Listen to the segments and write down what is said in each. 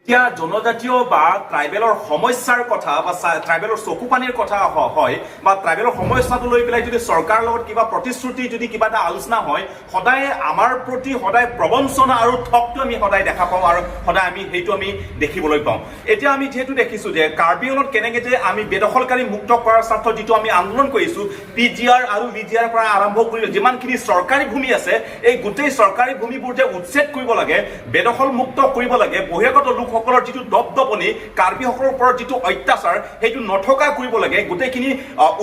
এতিয়া জনজাতীয় বা ট্ৰাইবেলৰ সমস্যাৰ কথা বা ট্ৰাইবেলৰ চকু পানীৰ কথা হয় বা ট্ৰাইবেলৰ সমস্যাটো লৈ পেলাই যদি চৰকাৰৰ লগত কিবা প্ৰতিশ্ৰুতি, যদি কিবা এটা আলোচনা হয়, সদায় আমাৰ প্ৰতি সদায় প্ৰবঞ্চনা আৰু ঠগটো আমি সদায় দেখা পাওঁ আৰু সদায় আমি সেইটো আমি দেখিবলৈ পাওঁ। এতিয়া আমি যিহেতু দেখিছোঁ যে কাৰ্বি আংলঙত কেনেকৈ যে আমি বেদখলকাৰী মুক্ত কৰাৰ স্বাৰ্থত যিটো আমি আন্দোলন কৰিছোঁ, পিজিআৰ আৰু ভিজিআৰ পৰা আৰম্ভ কৰি যিমানখিনি চৰকাৰী ভূমি আছে, এই গোটেই চৰকাৰী ভূমিবোৰ যে উচ্ছেদ কৰিব লাগে, বেদখল মুক্ত কৰিব লাগে, বহিৰাগত লোকসকলৰ যিটো দপদপনি, কাৰ্বিসকলৰ ওপৰত যিটো অত্যাচাৰ, সেইটো নথকা কৰিব লাগে, গোটেইখিনি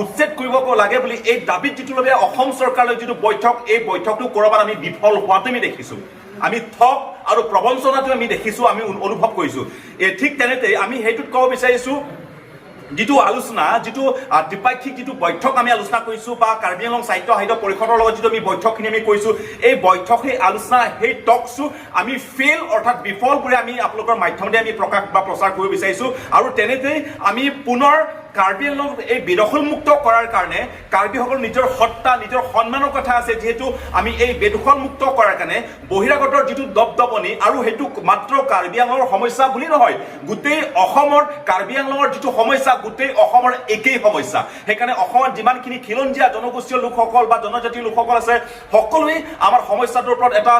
উচ্ছেদ কৰিব লাগে বুলি এই দাবীত যিটো বাবে অসম চৰকাৰলৈ যিটো বৈঠক, এই বৈঠকটো ক'ৰবাত আমি বিফল হোৱাটো আমি দেখিছোঁ। আমি ঠগ আৰু প্ৰবঞ্চনাটো আমি দেখিছোঁ, আমি অনুভৱ কৰিছোঁ। এই ঠিক তেনেতে আমি সেইটোত ক'ব বিচাৰিছোঁ, যিটো আলোচনা, যিটো দ্বিপাক্ষিক যিটো বৈঠক আমি আলোচনা কৰিছোঁ বা কাৰ্বি আংলং সাহিত্য সাহিত্য পৰিষদৰ লগত যিটো আমি বৈঠকখিনি আমি কৰিছোঁ, এই বৈঠক, সেই আলোচনা, সেই টকছো আমি ফেইল অৰ্থাৎ বিফল কৰি আমি আপোনালোকৰ মাধ্যমেৰে আমি প্ৰকাশ বা প্ৰচাৰ কৰিব বিচাৰিছোঁ। আৰু তেনেতেই আমি পুনৰ কাৰ্বি আংলং এই বেদখলমুক্ত কৰাৰ কাৰণে, কাৰ্বিসকল নিজৰ সত্তা, নিজৰ সন্মানৰ কথা আছে, যিহেতু আমি এই বেদখলমুক্ত কৰাৰ কাৰণে বহিৰাগতৰ যিটো দপদপনি, আৰু সেইটো মাত্ৰ কাৰ্বি আংলঙৰ সমস্যা বুলি নহয়, গোটেই অসমৰ কাৰ্বি আংলঙৰ যিটো সমস্যা, গোটেই অসমৰ একেই সমস্যা। সেইকাৰণে অসমত যিমানখিনি খিলঞ্জীয়া জনগোষ্ঠীয় লোকসকল বা জনজাতীয় লোকসকল আছে, সকলোৱে আমাৰ সমস্যাটোৰ ওপৰত এটা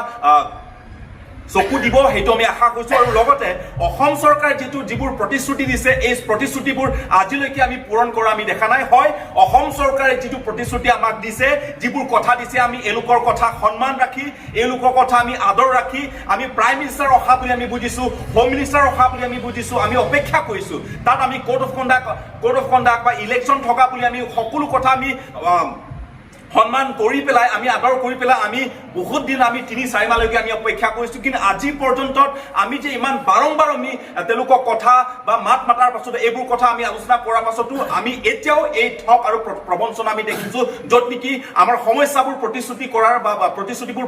চকু দিব, সেইটো আমি আশা কৰিছোঁ। আৰু লগতে অসম চৰকাৰে যিটো যিবোৰ প্ৰতিশ্ৰুতি দিছে, এই প্ৰতিশ্ৰুতিবোৰ আজিলৈকে আমি পূৰণ কৰা আমি দেখা নাই। হয়, অসম চৰকাৰে যিটো প্ৰতিশ্ৰুতি আমাক দিছে, যিবোৰ কথা দিছে, আমি এওঁলোকৰ কথা সন্মান ৰাখি, এওঁলোকৰ কথা আমি আদৰ ৰাখি, আমি প্ৰাইম মিনিষ্টাৰ অহা বুলি আমি বুজিছোঁ, হোম মিনিষ্টাৰ অহা বুলি আমি বুজিছোঁ, আমি অপেক্ষা কৰিছোঁ। তাত আমি code of conduct বা ইলেকশ্যন থকা বুলি আমি সকলো কথা আমি সন্মান কৰি পেলাই, আমি আদৰ কৰি পেলাই, আমি বহুত দিন, আমি 3-4 মাহলৈকে আমি অপেক্ষা কৰিছোঁ। কিন্তু আজি পৰ্যন্ত আমি যে ইমান বাৰম্বাৰ আমি তেওঁলোকক কথা বা মাত মাতাৰ পাছতো, এইবোৰ কথা আমি আলোচনা কৰাৰ পাছতো আমি এতিয়াও এই ঠগ আৰু প্ৰবঞ্চনা আমি দেখিছোঁ, য'ত নেকি আমাৰ সমস্যাবোৰ প্ৰতিশ্ৰুতি কৰাৰ বা প্ৰতিশ্ৰুতিবোৰ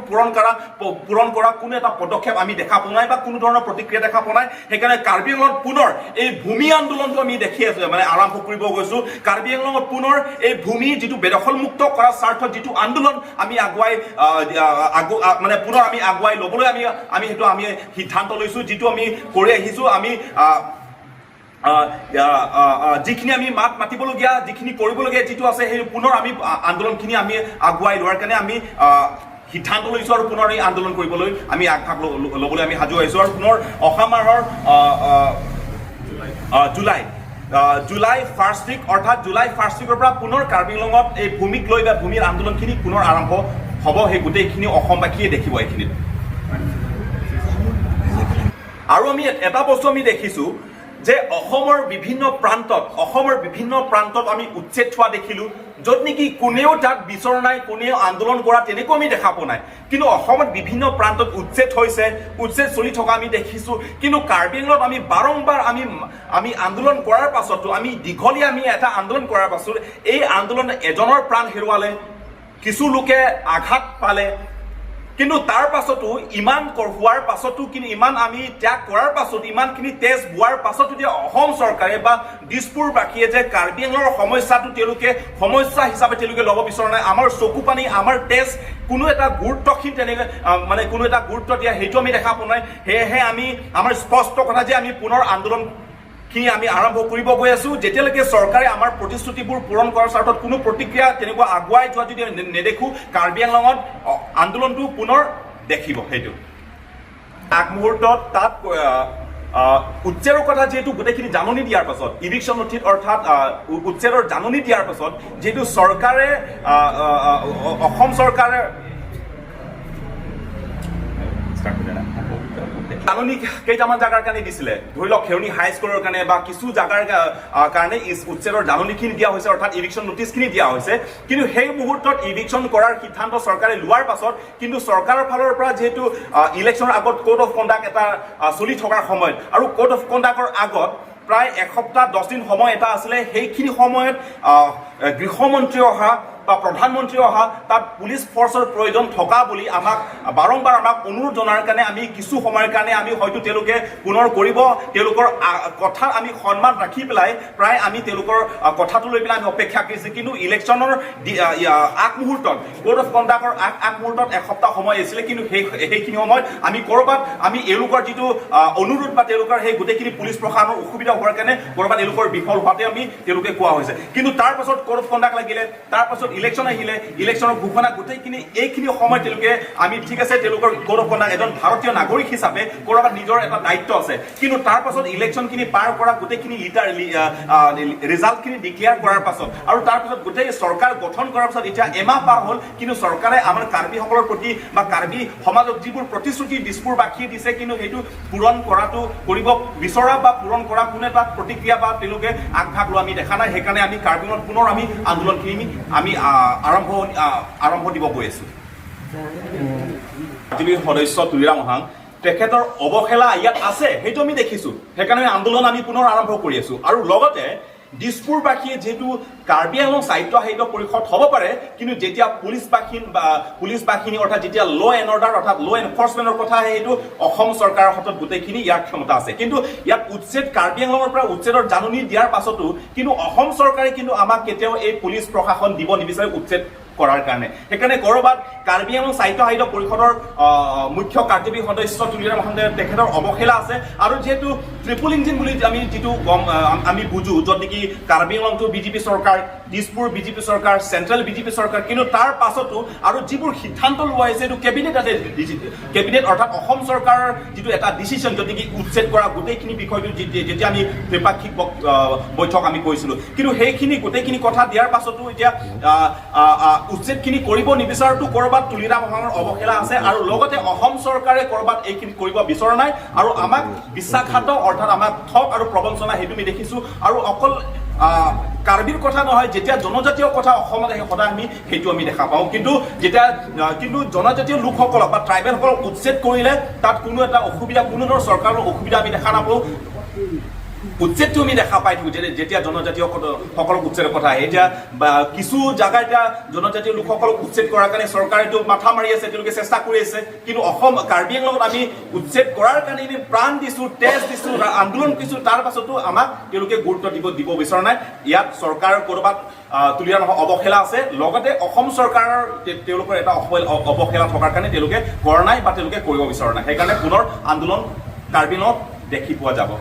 পূৰণ কৰা কোনো এটা পদক্ষেপ আমি দেখা পোৱা নাই বা কোনো ধৰণৰ প্ৰতিক্ৰিয়া দেখা পোৱা নাই। সেইকাৰণে কাৰ্বি আংলঙত পুনৰ এই ভূমি আন্দোলনটো আমি দেখি আছো, মানে আৰম্ভ কৰিব গৈছোঁ। কাৰ্বি আংলঙত পুনৰ এই ভূমি যিটো বেদখলমুক্ত কৰাৰ স্বাৰ্থত যিটো আন্দোলন আমি আগুৱাই আহ, আহ, আগু আহ, মানে পুনৰ আমি আগুৱাই ল'বলৈ আমি আমি সেইটো আমি সিদ্ধান্ত লৈছোঁ, যিটো আমি কৰি আহিছোঁ। আমি আহ, আহ, আহ, আহ, যিখিনি আমি মাত মাতিবলগীয়া, যিখিনি কৰিবলগীয়া যিটো আছে, সেই পুনৰ আমি আন্দোলনখিনি আমি আগুৱাই লোৱাৰ কাৰণে আমি সিদ্ধান্ত লৈছোঁ আৰু পুনৰ এই আন্দোলন কৰিবলৈ আমি আগভাগ ল'বলৈ আমি সাজু হৈছোঁ। আৰু পুনৰ অহা মাহৰ আহ, আহ, আহ, জুলাই জুলাই ফাৰ্ষ্ট উইক, অৰ্থাৎ জুলাই ফাৰ্ষ্ট উইকৰ পৰা পুনৰ কাৰ্বি আংলঙত এই ভূমিক লৈ বা ভূমিৰ আন্দোলনখিনি পুনৰ আৰম্ভ হ'ব। সেই গোটেইখিনি অসমবাসীয়ে দেখিব এইখিনিত। আৰু আমি এটা বস্তু আমি দেখিছোঁ যে অসমৰ বিভিন্ন প্ৰান্তত আমি উচ্ছেদ হোৱা দেখিলোঁ, য'ত নেকি কোনেও তাত বিচৰা নাই, কোনেও আন্দোলন কৰা তেনেকুৱা আমি দেখা পোৱা নাই। কিন্তু অসমত বিভিন্ন প্ৰান্তত উচ্ছেদ হৈছে, উচ্ছেদ চলি থকা আমি দেখিছোঁ। কিন্তু কাৰ্বি আংলঙত আমি বাৰম্বাৰ আমি আমি আন্দোলন কৰাৰ পাছতো, আমি দীঘলীয়া আমি এটা আন্দোলন কৰাৰ পাছত, এই আন্দোলনত এজনৰ প্ৰাণ হেৰুৱালে, কিছু লোকে আঘাত পালে। কিন্তু তাৰ পাছতো, ইমান হোৱাৰ পাছতো, কিন্তু ইমান আমি ত্যাগ কৰাৰ পাছত, ইমানখিনি তেজ বোৱাৰ পাছতো যে অসম চৰকাৰে বা দিছপুৰবাসীয়ে যে কাৰ্বি আংলঙৰ সমস্যাটো তেওঁলোকে সমস্যা হিচাপে তেওঁলোকে ল'ব বিচৰা নাই, আমাৰ চকু পানী, আমাৰ তেজ কোনো এটা গুৰুত্বহীন তেনেকে মানে কোনো এটা গুৰুত্ব দিয়া সেইটো আমি দেখা পোৱা নাই। সেয়েহে আমি আমাৰ স্পষ্ট কথা যে আমি পুনৰ আন্দোলন খিনি আমি আৰম্ভ কৰিব গৈ আছো। যেতিয়ালৈকে চৰকাৰে আমাৰ প্ৰতিশ্ৰুতিবোৰ পূৰণ কৰাৰ স্বাৰ্থত কোনো প্ৰতিক্ৰিয়া তেনেকুৱা আগুৱাই যোৱা যদি নেদেখো, কাৰ্বি আংলঙত আন্দোলনটো পুনৰ দেখিব। সেইটো আগমুহূৰ্তত তাত আহ, আহ, উচ্ছেদৰ কথা যিহেতু গোটেইখিনি জাননী দিয়াৰ পাছত, ইভিকশ্যন নথিত অৰ্থাৎ উচ্ছেদৰ জাননী দিয়াৰ পাছত যিহেতু চৰকাৰে আহ, আহ, আহ, অসম চৰকাৰে Start কৰি দিয়া। জাননী কেইটামান জাগাৰ কাৰণে দিছিলে, ধৰি লওক খেৰণি হাইস্কুলৰ কাৰণে বা কিছু জাগাৰ কাৰণে উচ্ছেদৰ জাননীখিনি দিয়া হৈছে, অৰ্থাৎ ইভিকশ্যন নটিচখিনি দিয়া হৈছে। কিন্তু সেই মুহূৰ্তত ইভিকশ্যন কৰাৰ সিদ্ধান্ত চৰকাৰে লোৱাৰ পাছত, কিন্তু চৰকাৰৰ ফালৰ পৰা যিহেতু ইলেকশ্যনৰ আগত কোড অফ কণ্ডাক্ট এটা চলি থকাৰ সময়ত আৰু কোড অফ কণ্ডাক্টৰ আগত প্ৰায় এসপ্তাহ 10 দিন সময় এটা আছিলে, সেইখিনি সময়ত গৃহমন্ত্ৰী অহা বা বা প্ৰধানমন্ত্ৰী অহা, তাত পুলিচ ফ'ৰ্চৰ প্ৰয়োজন থকা বুলি আমাক বাৰম্বাৰ আমাক অনুৰোধ জনাৰ কাৰণে আমি কিছু সময়ৰ কাৰণে আমি হয়তো তেওঁলোকে পুনৰ কৰিব, তেওঁলোকৰ কথাৰ আমি সন্মান ৰাখি পেলাই প্ৰায় আমি তেওঁলোকৰ কথাটো লৈ পেলাই আমি অপেক্ষা কৰিছোঁ। কিন্তু ইলেকশ্যনৰ আগমুহূৰ্তত, কোড অফ কণ্ডাক্টৰ আগমুহূৰ্তত এসপ্তাহ সময় আছিলে, কিন্তু সেইখিনি সময়ত আমি ক'ৰবাত আমি এওঁলোকৰ যিটো অনুৰোধ বা তেওঁলোকৰ সেই গোটেইখিনি পুলিচ প্ৰশাসনৰ অসুবিধা হোৱাৰ কাৰণে ক'ৰবাত এওঁলোকৰ বিফল হোৱাতে আমি তেওঁলোকে কোৱা হৈছে। কিন্তু তাৰ পাছত কোড অফ কণ্ডাক্ট লাগিলে, তাৰ পাছত ইলেকশ্যন আহিলে, ইলেকশ্যনৰ ঘোষণা, গোটেইখিনি এইখিনি সময়ত তেওঁলোকে আমি ঠিক আছে, তেওঁলোকৰ কোড অফ কণ্ডাক্ট এজন ভাৰতীয় নাগৰিক হিচাপে ক'ৰবাত নিজৰ এটা দায়িত্ব আছে। কিন্তু তাৰ পাছত ইলেকশ্যনখিনি পাৰ কৰা, গোটেইখিনি লিটাৰ ৰিজাল্টখিনি ডিক্লেয়াৰ কৰাৰ পাছত আৰু তাৰ পাছত গোটেই চৰকাৰ গঠন কৰাৰ পাছত এতিয়া এমাহ পাৰ হ'ল, কিন্তু চৰকাৰে আমাৰ কাৰ্বিসকলৰ প্ৰতি বা কাৰ্বি সমাজক যিবোৰ প্ৰতিশ্ৰুতি দিছপুৰবাসীয়ে দিছে, কিন্তু সেইটো পূৰণ কৰাটো কৰিব বিচৰা বা পূৰণ কৰা কোনো এটা প্ৰতিক্ৰিয়া বা তেওঁলোকে আগভাগ লোৱা আমি দেখা নাই। সেইকাৰণে আমি কাৰ্বিঙত পুনৰ আমি আন্দোলনখিনি আমি আৰম্ভ দিব গৈ আছোঁ। কাৰ্যবাহী সদস্য তুলিৰাম ৰংহাং, তেখেতৰ অৱহেলা ইয়াত আছে, সেইটো আমি দেখিছোঁ। সেইকাৰণে আন্দোলন আমি পুনৰ আৰম্ভ কৰি আছোঁ। আৰু লগতে দিছপুৰবাসীয়ে যিহেতু কাৰ্বি আংলং সাহিত্য সাহিত্য পৰিষদ হ'ব পাৰে, কিন্তু যেতিয়া পুলিচ বাহিনী বা পুলিচ বাহিনী অৰ্থাৎ যেতিয়া ল' এণ্ড অৰ্ডাৰ অৰ্থাৎ ল' এনফৰ্চমেণ্টৰ কথা আহে, সেইটো অসম চৰকাৰৰ হাতত গোটেইখিনি ইয়াৰ ক্ষমতা আছে। কিন্তু ইয়াত উচ্ছেদ, কাৰ্বি আংলঙৰ পৰা উচ্ছেদৰ জাননী দিয়াৰ পাছতো কিন্তু অসম চৰকাৰে কিন্তু আমাক কেতিয়াও এই পুলিচ প্ৰশাসন দিব নিবিচাৰে উচ্ছেদ কৰাৰ কাৰণে। সেইকাৰণে ক'ৰবাত কাৰ্বি আংলং সাহিত্য সাহিত্য পৰিষদৰ মুখ্য কাৰ্যবাহী সদস্য তুলিৰাম ৰংহাং, তেখেতৰ অৱহেলা আছে। আৰু যিহেতু ট্ৰিপুল ইঞ্জিন বুলি আমি যিটো গম আমি বুজো, য'ত নেকি কাৰ্বি আংলংটো বিজেপি চৰকাৰ, দিছপুৰ বিজেপি চৰকাৰ, চেণ্ট্ৰেল বিজেপি চৰকাৰ, কিন্তু তাৰ পাছতো আৰু যিবোৰ সিদ্ধান্ত লোৱা হৈছে, এইটো কেবিনেট আছে, কেবিনেট অৰ্থাৎ অসম চৰকাৰৰ যিটো এটা ডিচিশ্যন, য'ত নেকি উচ্ছেদ কৰা গোটেইখিনি বিষয়টো যেতিয়া আমি ত্ৰিপাক্ষিক বৈঠক আমি কৰিছিলোঁ, কিন্তু সেইখিনি গোটেইখিনি কথা দিয়াৰ পাছতো এতিয়া আহ, আহ, আহ, উচ্ছেদখিনি কৰিব নিবিচৰাটো ক'ৰবাত তুলিৰাম ৰংহাঙৰ অৱহেলা আছে। আৰু লগতে অসম চৰকাৰে ক'ৰবাত এইখিনি কৰিব বিচৰা নাই আৰু আমাক বিশ্বাসঘাত অৰ্থাৎ আমাক ঠগ আৰু প্ৰবঞ্চনা, সেইটো আমি দেখিছোঁ। আৰু অকল কাৰ্বিৰ কথা নহয়, যেতিয়া জনজাতীয় কথা অসমত আহে, সদায় আমি সেইটো আমি দেখা পাওঁ। কিন্তু যেতিয়া কিন্তু জনজাতীয় লোকসকলক বা ট্ৰাইবেলসকলক উচ্ছেদ কৰিলে তাত কোনো এটা অসুবিধা, কোনো ধৰণৰ চৰকাৰৰ অসুবিধা আমি দেখা নাপাওঁ। উচ্ছেদটো আমি দেখা পাই থাকোঁ যেতিয়া জনজাতীয় সকলক উচ্ছেদৰ কথা আহে। এতিয়া বা কিছু জাগা এতিয়া জনজাতীয় লোকসকলক উচ্ছেদ কৰাৰ কাৰণে চৰকাৰে এইটো মাথা মাৰি আছে, তেওঁলোকে চেষ্টা কৰি আছে। কিন্তু অসম কাৰ্বি আংলঙত আমি উচ্ছেদ কৰাৰ কাৰণে আমি প্ৰাণ দিছোঁ, তেজ দিছোঁ, আন্দোলন কৰিছোঁ, তাৰ পাছতো আমাক তেওঁলোকে গুৰুত্ব দিব দিব বিচৰা নাই। ইয়াত চৰকাৰৰ ক'ৰবাত তুলিৰাম অৱহেলা আছে, লগতে অসম চৰকাৰৰ তেওঁলোকৰ এটা অৱহেলা থকাৰ কাৰণে তেওঁলোকে কৰা নাই বা তেওঁলোকে কৰিব বিচৰা নাই। সেইকাৰণে পুনৰ আন্দোলন কাৰ্বি আংলঙত দেখি পোৱা যাব।